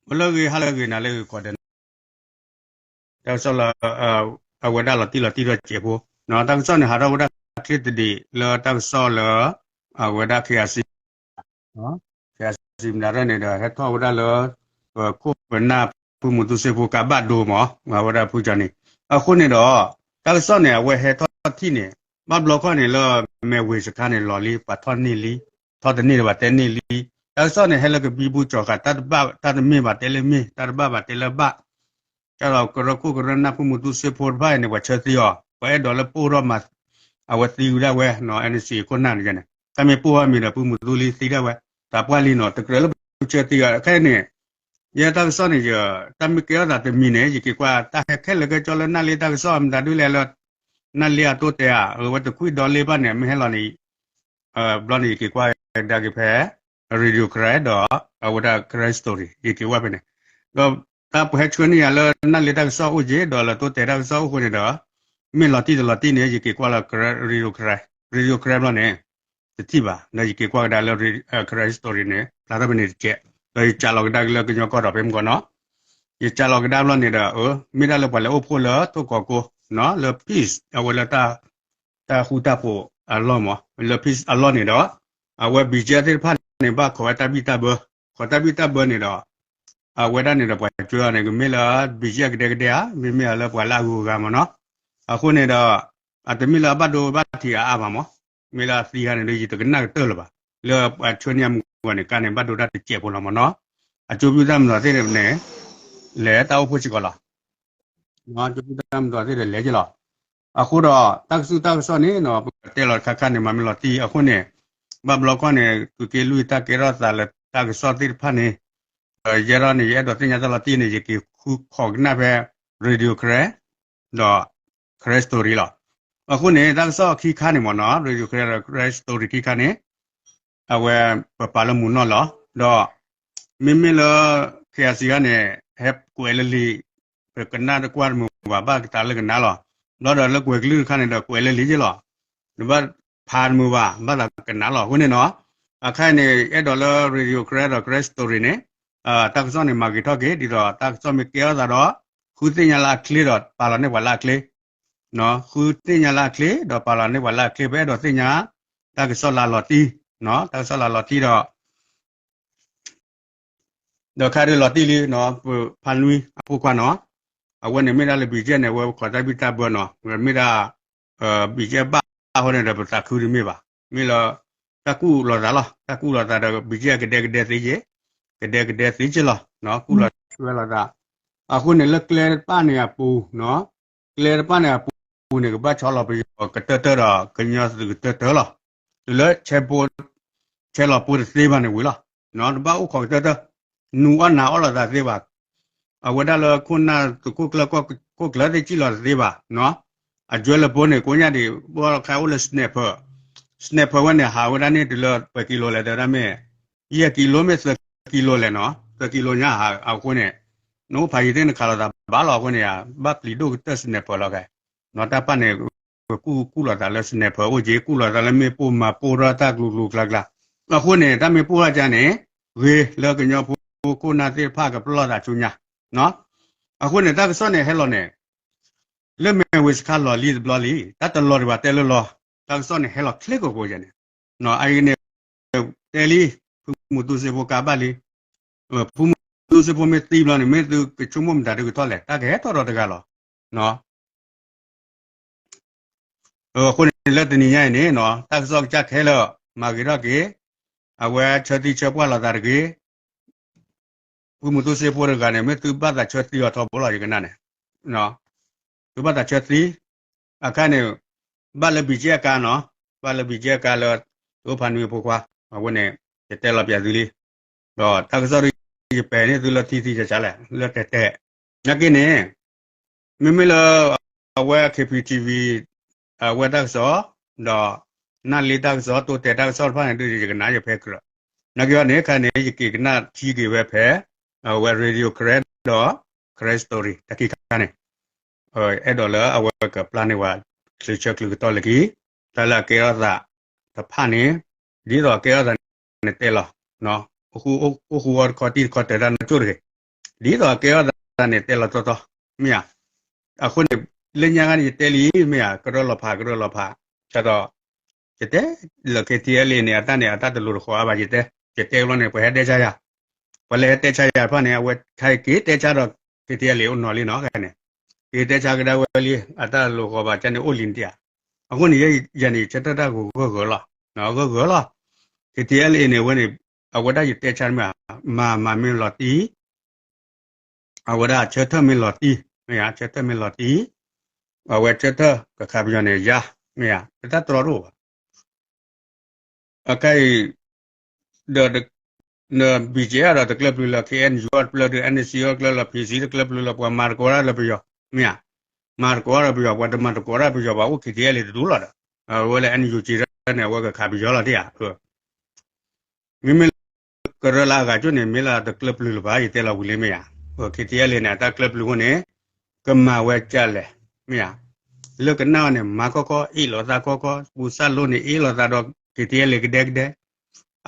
အိၣ်လၢဂ့ၤ ဟါလၢဂ့ၤ နၤလၢဂ့ၤ ကိးဂၤဒဲးန့ၣ် တၢ်ကစီၣ်လၢ အဝဲဒၣ်လီၤတံၢ်လီၤတံၢ်ထီၣ်စဲးဖိ တၢ်ကစီၣ်န့ၣ် ဟးထီၣ်ဝဲဒၣ်ချ့တဒံးလၢတၢ်ကစီၣ်လၢ အဝဲဒၣ် KIC, KIC မတၤရဲၣ်န့ၣ်ဒီး ဟဲထီၣ်ဝဲဒၣ်လၢ ပခိၣ်ပနၢ်ဖုမူတူစ့ဖိကါဘၣ်ဒိမး အဝဲဒၣ်ဖုကၠီန့ၣ် အဃိန့ၣ်ဒီး တၢ်ကစီၣ်န့ၣ် အဝဲဟဲထီၣ်ထံၣ်န့ၣ် ဘၣ်ဘျီခီန့ၣ်လၢ မဲၢ်ဝ့ၤစခါန့ၣ် လီၤလံ ပှၤထီၣ်န့ၢ်လံ ထီၣ်တန့ၢ်ဒီးဘၣ်တဲန့ၢ်လံ တၢ်ကစီၣ်န့ၣ် ဟဲလၢကဘံဘူကၠီၤဃာ် တၢ်တဘၣ် တၢ်တမ့ၢ်ဘၣ်တဲလၢမ့ၢ် တၢ်တဘၣ်ဘၣ်တဲလၢဘၣ် ကဒီးကရၢခိၣ်ကရၢနၢ်ဖုမူတူစ့ဖိတဖၣ်အံၤန့ၣ် ပှၤဆၢသံအီၤ ပှၤအဲၣ်ဒိးလၢပိၢ်ထီၣ်မၤ အဝဲသံဝဲဒၣ်ဝဲ NCA ခိၣ်နၢ်န့ၣ်န့ၣ် တၢ်မ့ၢ်ပိၢ်ထီၣ်မံၤဒီး ဖုမူတူလံသံဒၣ်ဝဲ သးပှၢ်လံနီၤ တကြၢးလၢပဆၢသံအီၤ ခဲအံၤန့ၣ် ယဲတၢ်ကစီၣ်န့ၣ် ယ တၢ်မ့ၢ်ကဲထီၣ်သးတမံၤန့ၣ် ယက့ၤကွၢ် တၢ်ဟဲခဲလၢာ်ကဲကၠီလၢနၢ်လ့တၢ်ကစီၣ်မတၤဒုလဲၣ်လၢ နၢ်လ့အတိတဲာ်ဧါ အဝဲတခွံဒီလ့ဘၣ်န့ၣ် မ့ၢ်ဟဲလီၤန့ၣ် ဘျီန့ၣ် ယက့ၤကွၢ်ကဒါက့ၤဖဲ Radio Karen ဒီး အဝဲဒၣ် Karen Story ယက့ၤကွၢ်ဖဲန့ၣ် ဒီးတၢ်ပဟဲဆှၢန့ၢ်ယၤလၢနၢ်လ့တၢ်ကစီၣ်အိၣ်က့ၤ ဒီးလၢတိတဲာ်တၢ်ကစီၣ်အိၣ်ဃိန့ၣ်ဒီး မ့ၢ်လီၤတံၢ်တလီၤတံၢ်န့ၣ် ယက့ၤကွၢ်လၢ Radio Karen Radio Karen ဘျီန့ၣ် တထံၣ်ဘၣ် ဒီးယက့ၤကွၢ်ကဒါလၢ Karen Story န့ၣ် ဖျါထီၣ်ဖဲန့ၣ်တကဲး ဒီးယကးလီၤကဒါက့ၤလၢကညီကီၢ်ဒီးဖဲမုၢ်ကီၢ်နီၤ ယကးလီၤကဒါဘျီန့ၣ်ဒီး မ့ၢ်ဒၣ်လၢပှၤလဲၤအိၣ်ဖှိၣ်လၢထိၣ်ကီးကိ လၢ peace အဝဲလၢ တၢ်ဃူတၢ်ဖိးအလီၢ်မး လၢ peace အလီၢ်န့ၣ်ဒီး အဝဲ ဘံၣ်ကၠဲၣ် သ့ၣ်တဖၣ်န့ၣ် ဘၣ်ခိးဝဲတၢ်ဘံၣ်တၢ်ဘၢ ခိးတၢ်ဘံၣ်တၢ်ဘၢန့ၣ်ဒီး အဝဲဒၣ်န့ၣ်ဒီးပှၤကွဲအီၤန့ၣ် ကမ့ၢ်လၢ ဘံၣ်ကၠဲၣ် ကဒဲကဒဲဧါ မ့မ့ၢ်အလၢပှၤလၢအဂုၤအဂၤမးနီၤ အဃိန့ၣ်ဒီး အတမ့ၢ်လၢအဘၣ်ဒိဘၣ်ထံးအါအါဘၣ်မး မ့ၢ်လၢအသံခါန့ၣ်ဒီး ယတကနၣ်ကတၢၢ်လၢၤဘၣ် လၢပှၤဆှၢန့ၢ်အမုၢ်ဂီၤန့ၣ် ကါန့ၣ်ဘၣ်ဒိတၢ်တစဲးဖိလီၤမးနီၤ အကၠိပူၤတၢ်မုၢ်သီၣ်သ့ၣ်န့ၣ် လဲၤတၢ်အိၣ်ဖှိၣ်စ့ၢ်ကီးလီၤ ကၠိပူၤတၢ်မုၢ်သီၣ်သ့ၣ်ဒီးလဲၤက့ၤလီၤ အဃိဒီး တၢ်ကစီၣ်တၢ်ကစီၣ်န့ၣ်နီၤ ပကတဲလီၤတခါခါန့ၣ် မၤမ့ၢ်လီၤတံၢ် အဃိန့ၣ် ဘၣ်ဘျီခီန့ၣ် သုးက့လွံၢ်တၢ်ကဲထီၣ်သးလၢတၢ်ကစီၣ်သ့ၣ်တဖၣ်န့ၣ် ယဲထီၣ်န့ၣ် ယအဲၣ်ဒိးသ့ၣ်ညါတၢ်လီၤတံၢ်န့ၣ် ယက့ၤဃုခိးကနၣ်ဖဲ Radio Karen ဒီး Karen Story လီၤ. အဃိန့ၣ် တၢ်ကစီၣ်ခံခါန့ၣ်မ့ၢ်နီၤ Radio Karen ဒီး Karen Story ခံခါန့ၣ် အဝဲ ပပာ်လၢမုၢ်နီၢ်လီၤ. ဒီး မ့မ့ၢ်လၢ KIC ဂၤန့ၣ် ဟဲကွဲးလၢလံာ် ပကနၣ်တကွၢ်တမုာ်ဘၣ် ဘၣ်သးလၢကနၣ်လီၤ. ဘျီဒီးလၢကွဲးကလုၢ်တခါန့ၣ်ဒီး ကွဲးလၢလံာ်က့လီၤ. နဘၣ်ဖးတမုာ်ဘၣ် ဘၣ်သးကနၣ်လီၤ. အဃိန့ၣ်နီၤ အခါအံၤန့ၣ် အဲၣ်ဒိးလၢ Radio Karen ဒီး Karen Story န့ၣ် တၢ်ကစီၣ်န့ၣ် မၤဂ့ၤထီၣ်က့ၤ ဒ်သိးတၢ်ကစီၣ်မ့ၢ်ကဲထီၣ်သးဒီး ဃုသ့ၣ်ညါလၢအချ့ဒီးပာ်လီၤန့ၢ်ပှၤလၢအချ့ ဃုသ့ၣ်ညါလၢအချ့ ဒီးပာ်လီၤန့ၢ်ပှၤလၢအချ့ ပအဲၣ်ဒိးသ့ၣ်ညါ တၢ်ကစီၣ်လၢအလီၤတံၢ် တၢ်ကစီၣ်လၢအလီၤတံၢ်ဒီး ဒီးခါဒုးလီၤတံၢ်လံနီၤ ပဖါနွံအဖိခွါနီၤ အဝဲန့ၣ်မ့ၢ်ဒၣ်လၢ ဘံၣ်ကၠဲၣ် န့ၣ် အဝဲခိးတၢ်ဘံၣ်တၢ်ဘၢနီၤ မ့ၢ်ဒၣ် ဘံၣ်ကၠဲၣ် ဘၣ်အဃိန့ၣ်ဒီး ပသးခုတမ့ၢ်ဘၣ် မ့ၢ်လၢ တၢ်ကူၣ်လိာ်သးလီၤ တၢ်ကူၣ်လိာ်သးဒီး ဘံၣ်ကၠဲၣ် ကဒဲကဒဲသ့က့ ကဒဲကဒဲသ့က့လီၤ ကူၣ်လိာ်ဆွဲလိာ်သး အဃိန့ၣ်လၢကျဲတဖၣ်န့ၣ်အပူၤနီၤ ကျဲတဖၣ်န့ၣ်အပူၤန့ၣ် ကဘၣ်ဆီလီၤပယီၤကတၢၢ်တၢၢ်ဒီး ကညီသုးကတၢၢ်တၢၢ်လီၤ. တုၤလၢဆဲးဖိ ဆဲးလီၤဖိတသ့ဘၣ်န့ၣ်ဝံၤလီၤ. တဘၣ်အိၣ်ခိးကတၢၢ်တၢၢ် နူၤအီၣ်နၤအီၣ်လိာ်သးသ့ဘၣ်. အဝဲဒၣ်လၢခိၣ်နၢ်သုးခိၣ်ကျၢၢ် ခိၣ်ကျၢၢ်သ့ၣ်ကံၣ်လီၤတသ့ဘၣ်. အကၠွဲလၢဖိန့ၣ် ကိးညါဒံး ဘၣ်ခါအိၣ်လၢ sniper sniper ဝဲန့ၣ် ဟးဝဲဒၣ်န့ၣ်တုၤလၢပှဲၤကံလိလဲၣ် တဲဝဲဒၣ်မ့ၢ် ယဲၢ်ကံလိမ့ၢ်သၢကံလိလဲၣ်နီၤ သၢကံလိညါဟးအဃိန့ၣ် နအိၣ်ဖးယံၤသ့ၣ်နခးလိာ်သးဘၣ်လီၤအဃိန့ၣ် ဘၣ်ပျံၤဒိၣ်ကတၢၢ် sniper လီၤခဲ နီၤတၢ်ပၢ်န့ၣ် ပကူၣ်ကူၣ်လိာ်သးလၢ sniper အိၣ်က့ ကူၣ်လိာ်သးလၢမ့ၣ်ပိၢ်မၤပိၢ်ထီၣ်တၢ်ကျူၤကျူၤကျါကျါ အဃိန့ၣ် တၢ်မ့ၢ်ပိၢ်ထီၣ်ကါန့ၣ် ဂ့ၤလၢကညီဖိခိၣ်နၢ်သ့ၣ်တဖၣ်ကပလီၢ်သးဆူညါ အဃိန့ၣ် တၢ်ကစီၣ်န့ၣ်ဟဲလီၤန့ၣ် လၢမဲၢ်ဝ့ၤစခါလီၤလံတဘျီလံ တၢ်တလီၤဒံးဘၣ်တဲလၢလီၤ တၢ်ကစီၣ်န့ၣ်ဟဲလီၤချ့ကိးကိးယဲန့ၣ် အအံၤန့ၣ် တဲလံ ဖုမူတူစ့ဖိကါဘၣ်လံ ဖုမူတူစ့ဖိမ့ၢ်သံဘျီန့ၣ် မ့ၢ်သုကဆိကမိၣ်မတၤဒုးကထီၣ်လဲၣ် တၢ်ကဟဲထီၣ်ဒီးတဂၤလီၤ အဃိန့ၣ်လၢတနံၤညါအံၤန့ၣ် တၢ်ကစီၣ်ကစၢ်ခဲလၢာ် မၤဂ့ၤထီၣ်က့ၤ အဝဲဆၢသံဆၢပှၢ်လိာ်သးတဂ့ၤ ဖုမူတူစ့ဖိတဂၤန့ၣ် မ့ၢ်သုဘၣ်သးဆၢသံအီၤထီဘိလီၤ ယကနၣ်န့ၣ် သုဘၣ်သးဆၢသံ အခါန့ၣ် ဘၣ်လၢ ဘံၣ်ကၠဲၣ် အကါနီၤ ဘၣ်လၢ ဘံၣ်ကၠဲၣ် အကါလၢ သုအိၣ်ဖးနွံအဖိခွါ အဃိန့ၣ် ယတဲလီၤပၠးသုလံ ဒီးတၢ်ကစီၣ်ဒုး ယပဲာ်န့ၢ်သုလၢထံထံဆးဆးလဲၣ် လၢတဲတဲ နာ်က့န့ၣ် မ့မ့ၢ်လၢ အဝဲ KPTV အဝဲတၢ်ကစီၣ် ဒီး နၢ်လ့တၢ်ကစီၣ် တိတဲာ်တၢ်ကစီၣ်တဖၣ်န့ၣ် ဒုးယကနၣ်ယဖဲကြၢး နာ်က့အီၤန့ၣ် ခါန့ၣ် ယက့ၤကနၣ်ထံက့ၤဝဲဖဲ အဝဲ Radio Karen ဒီး Karen Story တၢ်ခံခါန့ၣ် အဲၣ်ဒိးလၢအဝဲကပျၢ်န့ၢ်ဝဲ ချုးဆၢချုးကတီၢ်လၢခံ တၢ်လၢအကဲထီၣ်သးတဖၣ်န့ၣ် ဒ်သိးအကဲထီၣ်သးန့ၣ်တဲလီၤ အိၣ်ဃူအိၣ်ဃူအီၤတခီတံၢ်တခီတၢၤတၢ်နီၢ်ကၠိၣ်တဂ့ၤ ဒ်သိးအကဲထီၣ်သးန့ၣ် တဲလီၤတီတီ, မ့ၢ်ဧါ. အဃိန့ၣ် လၢညါခါန့ၣ် ယတဲလံ မ့ၢ်ဧါ, ကရၢလီၤဖး ကရၢလီၤဖး, ဆၣ်ဒီး ယတဲလၢ KTLA န့ၣ် အတၢ်န့ၣ် အတၢ်တလိၤတဃီၤအါဘၣ် ယတဲ, ယတဲကလီန့ၣ် ပှၤဟဲတဲဆါယၤ, ပှၤလၢဟဲတဲဆါယၤတဖၣ်န့ၣ် အဝဲခါက့ၤတဲဆါဒီး KTLA အိၣ်နီၤလံနီၤ ခဲန့ၣ်, က့ၤတဲဆါကဒါဝဲလံ အတၢ်တလိၤတဃီၤဘၣ် ကန့ၣ်အိၣ်လံနတ့ၢ်ဧါ. အဃိန့ၣ် ယဲယၤန့ၣ် ယဆၢထၢၣ်တၢ်ဂီၤဂၢၢ်ဂၢၢ်လီၤ, ဂၢၢ်ဂၢၢ်လီၤ. KTLA န့ၣ် အဝဲန့ၣ် အဝဲဒၣ်ယတဲဆါမ့ၢ် မၤမၤမ့ၢ်လီၤတံၢ် အဝဲဒၣ်ဆၢထၢၣ်မ့ၢ်လီၤတံၢ်, မ့ၢ်ဧါ, ဆၢထၢၣ်မ့ၢ်လီၤတံၢ်, အဝဲဆၢထၢၣ်ကခးပယီၤန့ၣ်ယါ, မ့ၢ်ဧါ, တတၢ်တြီတအိၣ်ဘၣ်. အခဲအံၤ ဒီး န BGF ဒီးတကျၢၢ်ပျုၤလၢ KNU တကျၢၢ်ပျုၤ NCA တကျၢၢ်လၢ PC တကျၢၢ်ပျုၤလၢ ပှၤမၤသကိးတၢ်လၢပယီၤ, မ့ၢ်ဧါ, မၤသကိးတၢ်လၢပယီၤ ပှၤတမၤသကိးတၢ်ပယီၤဘၣ် အိၣ် KTLA တဒူလီၤဒီး, အဝဲလၢ NUG န့ၣ် အဝဲကခးပယီၤလီၤတ့ၢ်ဧါ. မ့မ့ၢ်လၢ ကရၢလၢအဂၤကၠိန့ၣ် မ့ၢ်လၢတကျၢၢ်ပျုၤလၢၤဘၣ် ယတဲလီၤဝံၤလံမ့ၢ်ဧါ. KTLA န့ၣ် အတၢ်ကျၢၢ်ပျုၤအဃိန့ၣ် ကမၤဝဲကၢ်လဲၣ်, မ့ၢ်ဧါ. လၢကနၣ်အီၤန့ၣ် မၤခီခီ အ့ၣ်လိာ်သးခီခီ ပူၤစၢ်လိန့ၣ် အ့ၣ်လိာ်သးဒီး KTLA ကဒဲကဒဲ,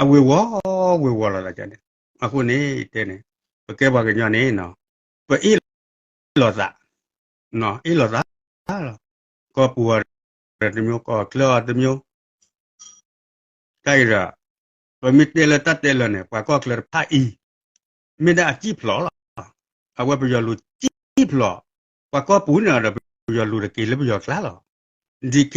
အဝ့ၤဝီၤ ဝ့ၤဝီၤလိာ်သးန့ၣ်, အဃိန့ၣ် ယတဲန့ၣ် ပကဲပှၤကညီန့ၣ် ပအ့ၣ်လိာ်သး, အ့ၣ်လိာ်သးလီၤ, ကီၢ်ပူၤအီၤတမျိုး ကီၢ်ချၢအီၤတမျိုး, တၢ်အံၤဒီး ပမ့ၢ်တဲလၢတၢ်တဲလၢာ်န့ၣ် ပှၤကီၢ်ချၢတဖၣ်အံၤ မ့ၢ်ဒၣ်အစံၣ်ဖျိးလီၤ. အဝဲပယီၤလူၤစံၣ်ဖျိး, ပှၤကီၢ်ပူၤန့ၣ်ဒီး ပယီၤလူၤတက့ၤလၢပယီၤကျါလီၤ. ဒ်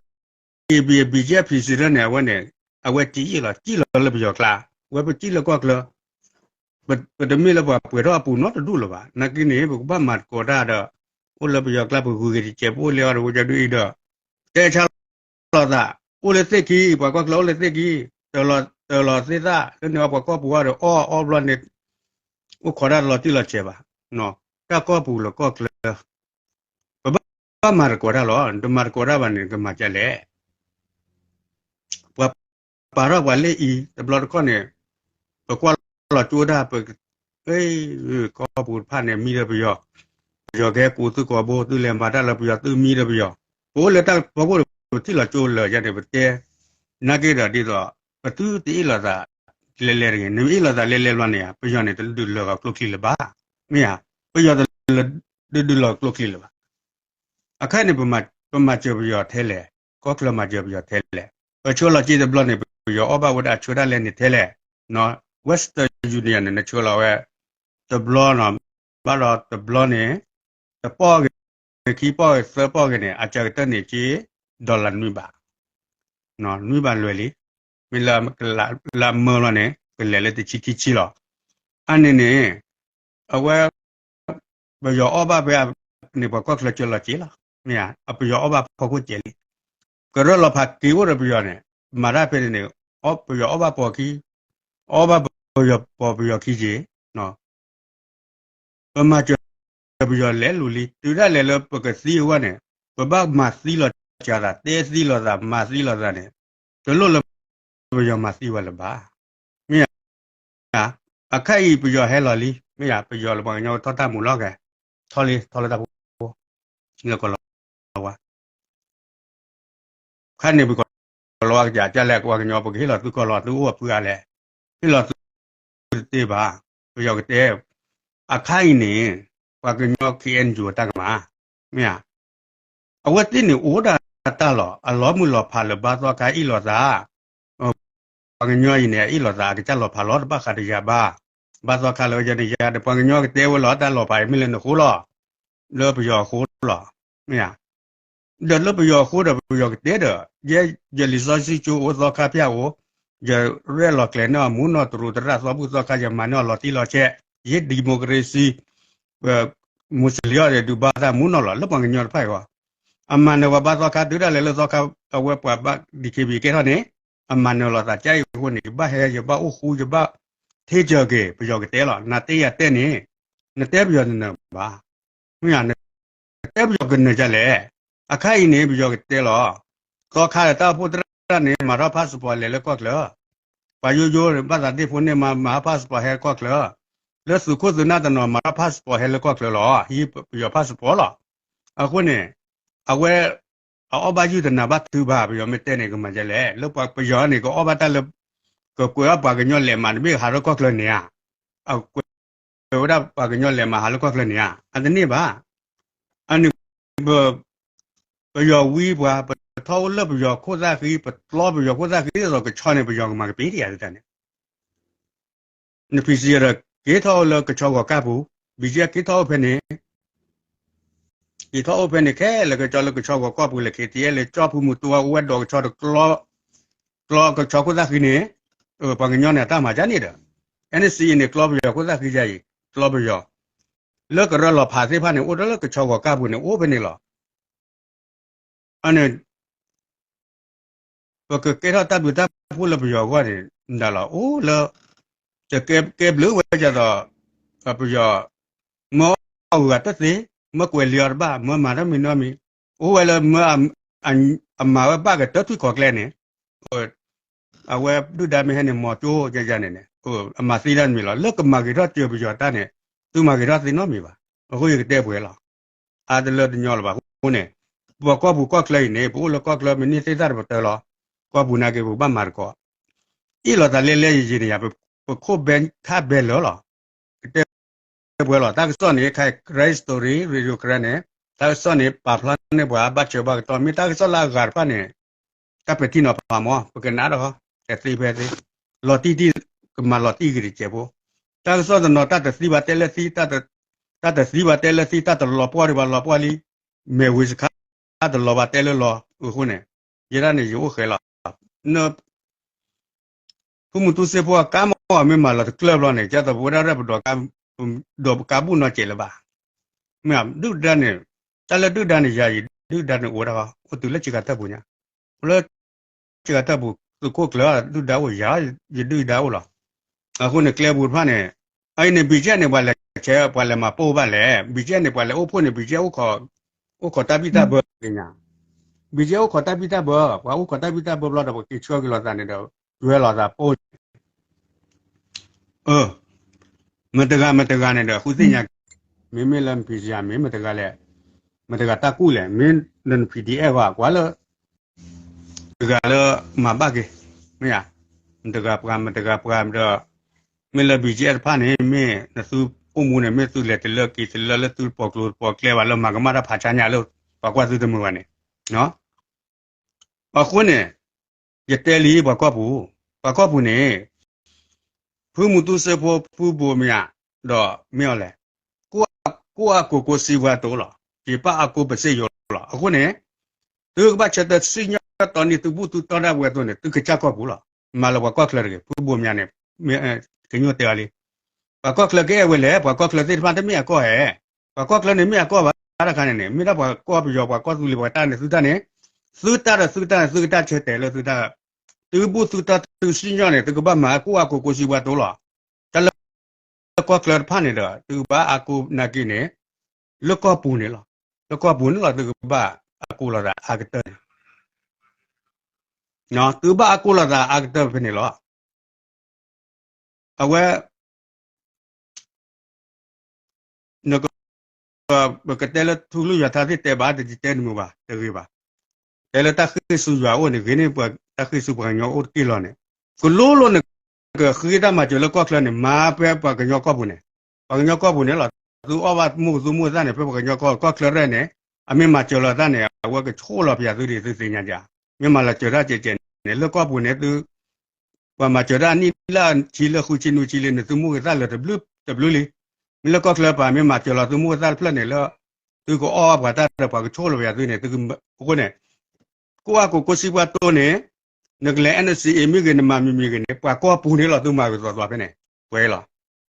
DKBA BGF PC န့ၣ် အဝဲန့ၣ် အဝဲစံၣ်လီၤ စံၣ်လီၤလၢပယီၤကျါ, ဝဲပစံၣ်လၢကီၢ်ချၢ ပတမ့ၢ်လၢပှၤပှဲၤထီၣ်အပူၤနီတဒူၣ်လၢၤဘၣ်. နာ်က့န့ၣ် ပကဘၣ်မၤသကိးတၢ်ဒီး အိၣ်လၢပယီၤကျါ ပဂုၤက့ၤတစဲး ပအိၣ်လၢအီၤဒီး ဝဲကဒုအံၤဒီး တဲဆါလိာ်သး, အိၣ်လၢသ့ၣ်ခံ, ပှၤကီၢ်ချၢအိၣ်လၢသ့ၣ်ခံ, တၢၤလီၤသ့ၣ်သၣ် လၢန့ၣ်အီၤပှၤကီၢ်ပူၤအီၤဒီး အီၣ်အီဘျီန့ၣ် အိၣ်ခိးတၢ်လီၤတံၢ်လီၤဆဲးဘၣ်. တၢ်ကီၢ်ပူၤလၢကီၢ်ချၢ ပဘၣ်မၤသကိးတၢ်လီၤ. နတမၤသကိးတၢ်ဘၣ်န့ၣ် နကမၤဒ်လဲၣ်. ပှၤပာ်ထီၣ်ပှၤလၢအံၤ တဘျီတခီၣ်န့ၣ် ပကွၢ်လီၤကၠိတၢ် ပ ကီၢ်ပူၤတဖၣ်န့ၣ် မံဒီးပယီၤ, ပယီၤကဟဲကူးသုကိာ်ဘိ သုလဲၤမၤတၢ်လၢပယီၤ သုမံဒီးပယီၤ, ပအိၣ်လၢတၢ်ဖီခိၣ်ဒီး ပထံၣ်လီၤကၠိလၢာ်ယါန့ၣ် ပတဲ, နာ်က့ဒီးဒ်သိး ပသုတအ့ၣ်လိာ်သးလဲၤလဲၤတဂ့ၤ, နမ့ၢ်အ့ၣ်လိာ်သးလဲၤလဲၤဘျီန့ၣ် ပယီၤန့ၣ် တဒုးလၢာ်ဂီၤကျိချံလၢၤဘၣ်, မ့ၢ်ဧါ, ပယီၤတလၢာ်ဒုးလၢာ်ကျိချံလၢၤဘၣ်. အခါန့ၣ် ပမၤစၢၤပယီၤထဲလဲၣ်, ကီၢ်ချၢမၤစၢၤပယီၤထဲလဲၣ်, ပဆှၢလီၤစ့တဘျီန့ၣ် ပယီၤအီၣ်ဘၣ်ဝဲဒၣ်ဆှၢတၢ်လဲၣ်န့ၣ်ထဲလဲၣ်, Western Union န့ၣ် နဆှၢလီၤဝဲ တဘျီနီၤ, ဘၣ်ဒီးတဘျီန့ၣ် တပီၢ်ဂ့ၤ ခံပီၢ်ဂ့ၤ သၢပီၢ်ဂ့ၤန့ၣ် အစှၤကတၢၢ်န့ၣ်က့ dollar နွံဘး, နွံဘးလွဲၢ်လံ, မ့ၢ်လၢ လၢအမၢလီၤန့ၣ် ကလဲၤလၢတဆံခံဆံလီၤ. အန့ၣ်န့ၣ် အဝဲ ပယီၤအီၣ်ဘၣ်ဖဲန့ၣ် ပှၤကီၢ်ချၢစှၤလီၤစ့လီၤ, မ့ၢ်ဧါ, အပယီၤအီၣ်ဘၣ်ဖီခိၣ်စဲးလံ. ကရၢလီၤဖးက့ၤအိၣ်ဒီးပယီၤန့ၣ် မၤတၢ်ဖဲန့ၣ်န့ၣ် ပယီၤအီၣ်ဘၣ်ပိာ်ခံ, အီၣ်ဘၣ်ပယီၤပိာ်ပယီၤခံက့ၤ ပမၤစၢၤပယီၤလဲၤလိၤလံ, တုၤဒၣ်လဲာ်လၢပကသံအဂီၢ်န့ၣ် ပဘၣ်မၤသံလီၤစှၤသး တဲသံလီၤသး မၤသံလီၤသးန့ၣ် တလိၣ်လၢပယီၤမၤသံဝဲလၢၤဘၣ်. မ့ၢ်ဧါ, အခါအံၤပယီၤဟဲလီၤလံ, မ့ၢ်ဧါ, ပယီၤလၢပှၤကညီထီၣ်တၢ်မူးလီၤကဲ, ထီၣ်လံ ထီၣ်လၢတၢ်ဖိ လၢကီၢ်လီၤဝါ ခါန့ၣ်ပကီၢ်လီၤဝါကစၢ်ကလဲၣ် ပှၤကညီပကဟ့ၣ်လီၤသုကီၢ်လီၤ သုအိၣ်အပုၢ်အါလဲၣ်, ဟ့ၣ်လီၤသုတသ့ဘၣ်, ပယီၤကတဲ, အခါအံၤန့ၣ် ပှၤကညီ KNU အတၢ်ကမၣ်, မ့ၢ်ဧါ, အဝဲသ့ၣ်န့ၣ်အိၣ်ဒၣ်တၢ်လီၤ အလီၤမုၢ်လီၤဖးလၢဘါသီခါအ့ၣ်လိာ်သး ပှၤကညီအံၤန့ၣ် အ့ၣ်လိာ်သးအကစၢ်လီၤဖးလီၤ တဘၣ်ဃးဒီးယၤဘၣ်, ဘါသီခါလၢယၤန့ၣ် ယၤဒီး ပှၤကညီကတဲဝဲလီၤ တၢ်လီၤဖးအံၤမ့ၢ်လၢနဃိလီၤ, လၢပယီၤအဃိလီၤ, မ့ၢ်ဧါ, ဒီးလၢပယီၤအဃိဒီး ပယီၤကတဲဒီး ယဲ ယလံာ်စီဆှံကၠိအိၣ် သီခါဖၠၣ်အိၣ်, ယရဲၣ်လီၤကျဲၤန့ၢ်အီၤမူနီၢ်တရူးသရၣ်သီဘူၣ်သီခါ ယမၤန့ၢ်အီၤလီၤတံၢ်လီၤဆဲး, ယဲ democracy မူစလံအီၤဒီး ဒုးဘါသးမူနီၢ်လီၤ လၢပှၤကညီတဖၣ်အံၤဂီၢ်, အမၤနၢၤပှၤဘါသီခါ တုၤဒၣ်လဲာ်လၢသီခါ အဝဲပှၤဘၣ် DKBA ကဲထီၣ်န့ၣ်, အမၤနၢၤလိာ်သးကအံၤအဃိန့ၣ် ယဘၣ်ဟဲ ယဘၣ်အိၣ်ဃူ ယဘၣ် ထဲစၢၤက့ၤ ပယီၤကတဲလီၤ နတဲယၤတဲန့ၣ်, နတဲပယီၤတနၢၤဘၣ်, မ့ၢ်ဧါ, နတဲပယီၤကနၢၤဒ်လဲၣ်, အခါအံၤန့ၣ် ပယီၤကတဲလီၤ, သီခါဒီးတၢ်အိၣ်ဖှိၣ်သရၣ်န့ၣ် မၤထီၣ် passport လဲၤလၢကီၢ်ချၢ ပှၤယိယိဘၣ်သးဒ့ၣ်ဖိန့ၣ်မၤ မၤထီၣ် passport ဟဲကီၢ်ချၢ, လၢသုးခိၣ်သုးနၢ်တနီၤ မၤထီၣ် passport ဟဲလၢကီၢ်ချၢလီၤ, ဟံးပယီၤ passport လီၤ, အဃိန့ၣ်, အဝဲ အအီၣ်ဘၣ်ယုၢ်တနၤဘၣ်ထုဘၣ် ပယီၤမ့ၢ်တဲန့ၣ် ကမၤဒ်လဲၣ်, လၢပှၤပယီၤန့ၣ် ကအီၣ်ဘၣ်တၢ်လၢ ကကွဲးအီၣ်ပှၤကညီလဲၤမးတဘ့ၣ်ဟးထီၣ်ကီၢ်ချၢန့ၣ်ဧါ, အကွဲး မ့ၢ်ဝဲဒၣ်ပှၤကညီလဲၤမၤဟးလၢကီၢ်ချၢန့ၣ်ဧါ, အတန့ၢ်ဘၣ်. အန့ၣ် ပ ပယီၤဝံပှၤ, ပထီၣ်အိၣ်လၢပယီၤခိၣ်သၣ်ဃံ, ပကျီပယီၤခိၣ်သၣ်ဃံဒ်သိးကဆီန့ၣ် ပယီၤကမၤကပ့ၤတယၤတတၢ်န့ၣ် န P C ဒီး က့ၤထီၣ်အိၣ်လၢကဆီဂီၤကၢ်ပူၤ, B G F က့ၤထီၣ်အိၣ်ဖဲန့ၣ်, က့ၤထီၣ်အိၣ်ဖဲန့ၣ် ခဲလၢာ်ကဆီလၢကဆီဂီၤကၢ်ပူၤလဲၣ်, K T L လဲၤကၠီဖုမူတူဝဲဒိးကဆီတကျီ, ကျီကဆီခိၣ်သၣ်ဃံန့ၣ်, ပှၤကညီန့ၣ်အတၢ်မၤဒ်န့ၣ်ဒီး, N C A န့ၣ် ကျီပယီၤခိၣ်သၣ်ဃံယါအံၤ, ကျီပယီၤ, လၢကရၢလီၤဖးသ့ၣ်တဖၣ်န့ၣ် အိၣ်ဒီးလၢကဆီဂီၤကၢ်ပူၤန့ၣ် အိၣ်ဖဲန့ၣ်လီၤ. အန့ၣ် ပကကဲထီၣ်တၢ်ဘျုးတၢ်ဖှိၣ်လၢပယီၤအဂီၢ်န့ၣ် ဒၣ်လီၤ အိၣ်လၢ တကဲဘျုးဝဲဒ်သိး ပယီၤ မၢအီၣ်ဂၤတသ့, မၢကွဲးလံအီၤတဘၣ်, မၢမၤတၢ်မံၤနီတမံၤ, အိၣ်ဝဲလၢမၢ အမၤဝဲဘၣ်ကတၢၢ်ထွံၣ်ခီၣ်ကျဲန့ၣ်, အဝဲဒုၣ်ဒါမ့ၢ်ဟဲန့ၣ် မီၤကၠိယါယါန့ၣ်န့ၣ် အမၤသံတၢ်တမံၤလီၤ. လၢကမၤဂ့ၤထီၣ်စၢၤပယီၤတၢ်န့ၣ် သုမၤဂ့ၤထီၣ်သ့နီတမံၤဘၣ်. အဃိယကတဲပှဲၤလီၤ. အါတလၢတညီလၢၤဘၣ်အဃိန့ၣ်, ပှၤကီၢ်ပူၤကီၢ်ချၢအံၤန့ၣ် ပအိၣ်လၢကီၢ်ချၢမ့ၢ်န့ၢ်သ့ၣ်သၣ်တပတၢၢ်လီၤ. ကီၢ်ပူၤနာ်က့ ပကဘၣ်မၤသကိး အ့ၣ်လိာ်သးလဲလဲယံာ်ယံာ်န့ၣ်ယါ, ပခိၣ်ဘဲခါဘဲလၢာ်လီၤ. ကတဲပှဲၤလီၤ. တၢ်ကစီၣ်န့ၣ် ခဲ Karen Story Radio Karen န့ၣ်, တၢ်ကစီၣ်န့ၣ် ပာ်ဖျါန့ၢ်ပှၤဘၣ်ဆၢဘၣ်ကတီၢ်, မ့ၢ်တၢ်ကစီၣ်လၢအဂၤတဖၣ်န့ၣ် တၢ်ပဲာ်ထံနီၤဖးမး ပကနၣ်ဒီး ကသ့ဖဲသ့, လီၤတံၢ်တံၢ် ကမၤလီၤတံၢ်ဂ့ၤတစဲးဖိ. တၢ်ကစီၣ်တနီၤ တၢ်တသံဘၣ်တဲလၢသံ, တၢ်တသံဘၣ်တဲလၢသံ, တၢ်တလီၤပှီၢ်ဒံးဘၣ်လီၤပှီၢ်လံ, မဲာ်ဝ့ၤစခါတလီၤဘၣ်တဲလၢလီၤ. အဃိန့ၣ် ယဲဒၣ်န့ၣ် ယအိၣ်ဃဲလီၤ. ဖုမူတူစ့ဖိအကါမီၢ် မ့ၢ်မၤလီၤတကျၢၢ်ဘျီန့ၣ် ကသိးပဝဲဒၣ်ရဲၣ်ပဒိး ဒီးပကါဘူၣ်နီတစဲးလၢၤဘၣ်. မ့ၢ်ဒုၣ်ဒါန့ၣ်, တၢ်လၢဒုၣ်ဒါန့ၣ် ယၤယဒုၣ်ဒါန့ၣ်အိၣ်ဒၣ်, အိၣ်တုၤလၢစှၤကၤတၢ်ပူၤညါ, အိၣ်လၢစှၤကၤတၢ်ပူၤ သုးခိၣ်ကျၢၢ်ဒုၣ်ဒါအိၣ်ယၤ, ယဒုၣ်ဒါအိၣ်လီၤ. အဃိန့ၣ် ကျဲပူၤတဖၣ်န့ၣ်, အအံၤန့ၣ် BGF န့ၣ် ပှၤလဲၤဆဲး ပှၤလဲၤမၤပိၢ်ဘၣ်လဲၣ်, BGF န့ၣ် ပှၤလဲၤအိၣ်ဖှိၣ်န့ၣ် BGF အိၣ်ခိးတၢ်ဘံၣ်တၢ်ဘၢသ့ၣ်ညါ, BGF အိၣ်ခိးတၢ်ဘံၣ်တၢ်ဘၢ, ပှၤအိၣ်ခိးတၢ်ဘံၣ်တၢ်ဘၢဘျီဒီး ပက့ၤဆှၢက့ၤလိာ်သးန့ၣ်ဒီး တွဲလိာ်သးပိၢ် မတဂၤမတဂၤန့ၣ်ဒီး ဃုသ့ၣ်ညါ, မ့မ့ၢ်လၢ မဖံစယၤ မ့ၢ်မတဂၤလဲၣ်, မတဂၤတၢ်ကူၣ်လဲၣ်, မ့ၢ်လၢန PDF ဂီၢ် ကွၢ်လၢ တဂၤလၢမၤဘၣ်က့ၤ, မ့ၢ်ဧါ, မတဂၤပှၤ မတဂၤပှၤဒီး, မ့ၢ်လၢ BGF တဖၣ်န့ၣ် မ့ၢ်နသုအိၣ်မူန့ၣ် မ့ၢ်သုလဲၤတလၢက့ၤတလၢလၢသုတပိာ်ကျိၤတပိာ်ကျဲဘၣ် လၢမၤကမၣ်တၢ်ဖးဆါညါလၢ ပှၤကွၢ်သုတမုာ်ဘၣ်န့ၣ် အဃိန့ၣ် ယတဲလံ ပှၤကီၢ်ပူၤ, ပှၤကီၢ်ပူၤန့ၣ် ဖုမူတူစ့ဖိ ဖုဘိးမၠး ဒီးမ့ၢ်အီၤလဲၣ်, ကိးအကိးစံးပှၤတိၤလီၤ, က့ၤပာ်အကိးပစ့ယိၤလီၤ. အဃိန့ၣ် သုကဘၣ်ဆၢတဲာ်စံၣ်ညီၣ်တီနံၤ သုဘူၣ်သုတီတၢ်ဝဲအသိးန့ၣ် သုကစၢ်ကီၢ်ပူၤလီၤ. မၤလၢပှၤကီၢ်ချၢတဂ့ၤ, ဖုဘိးမၠးန့ၣ် ကညိၣ်တဲအီၤလံ, ပှၤကီၢ်ချၢကအဲၣ်ဝဲလဲၣ်, ပှၤကီၢ်ချၢသ့ၣ်တဖၣ်တမ့ၢ်အကီၢ်ဧဲ, ပှၤကီၢ်ချၢန့ၣ်မ့ၢ်အကီၢ်ဘၣ်တခါန့ၣ်န့ၣ် မ့ၢ်ဒၣ်ပှၤကီၢ်ပယီၤ ပှၤကီၢ်သူလ့ၤ ပှၤတၢ်န့ၣ် သုတၢ်န့ၣ်, သုတၢ်ဒီးသုတၢ်န့ၣ် သုကတၢ်ဆၢတဲာ်လၢသုတၢ်, သုဘူၣ်သုတီသုစံၣ်ညီၣ်န့ၣ် သုကဘၣ်မၤကိးအကိးကိးစံးပှၤတိၤလီၤ. တၢ်လၢကီၢ်ချၢတဖၣ်န့ၣ်ဒီး သုကဘၣ်အါကိးနာ်က့န့ၣ် လၢကီၢ်ပူၤန့ၣ်လီၤ. လၢကီၢ်ပူၤန့ၣ်လီၤ သုကဘၣ်အါကိးလိာ်သးအါကတၢၢ်န့ၣ်, သုကဘၣ်အါကိးလိာ်သးအါကတၢၢ်ဖဲန့ၣ်လီၤ. အဝဲ နက ပကတဲလၢထူကလုၢ်ယွၤထါသ့ၣ်တဲဘၣ် တတဲတမုာ်ဘၣ် တဂ့ၤဘၣ်. တဲလၢတၢ်ဃ့ၢ်ဆူယွၤအိၣ်န့ၣ် ဂ့ၤန့ၢ်ပှၤတၢ်ဃ့ၢ်ဆူပှၤကညီအိၣ်တက့ၢ်လီၤန့ၣ်, ကလိလိၤနကဃ့တၢ်မၤစၢၤလၢကီၢ်ချၢန့ၣ် မၤဖဲပှၤကညီကီၢ်ပူၤန့ၣ်, ပှၤကညီကီၢ်ပူၤန့ၣ်လီၤ. သုအီၣ်ဘၣ်မူကသူမူသၣ်န့ၣ် ဖဲပှၤကညီကီၢ် ကီၢ်ချၢရဲၣ်န့ၣ် အမ့ၢ်မၤစၢၤလီၤသးန့ၣ် အဝဲကဆိၣ်လီၤပယၤသုဒံး သုသ့ၣ်ညါယါ, မ့ၢ်မၤလီၤစၢၤတၢ်ကဲးကဲးန့ၣ် လၢကီၢ်ပူၤန့ၣ် သု ပှၤမၤစၢၤတၢ်နံၣ်လၢဆံလၢဃုဆံနွံဆံလံ နသုမူကသၣ်လၢာ်တဘျုးတဘျုးလံ. မ့ၢ်လၢကီၢ်ချၢပှၤမ့ၢ်မၤစၢၤလီၤသုမူကသၣ်တဖျၢၣ်န့ၣ်လၢ သုကအီၣ်ပှၤတၢ်ဒီးပှၤကဆိၣ်လီၤပယၤသုန့ၣ် အဃိန့ၣ် ကိးအကိးကိးစံးပှၤတိၤန့ၣ် နကလဲၤ N C A မ့ၢ်ဂ့ၤ နမၤမံၤမံၤဂ့ၤန့ၣ် ပှၤကီၢ်ပူၤန့ၣ်လီၤ သုမၤဂ့ၤသိးသိးဖဲန့ၣ် ပှဲၤလီၤ.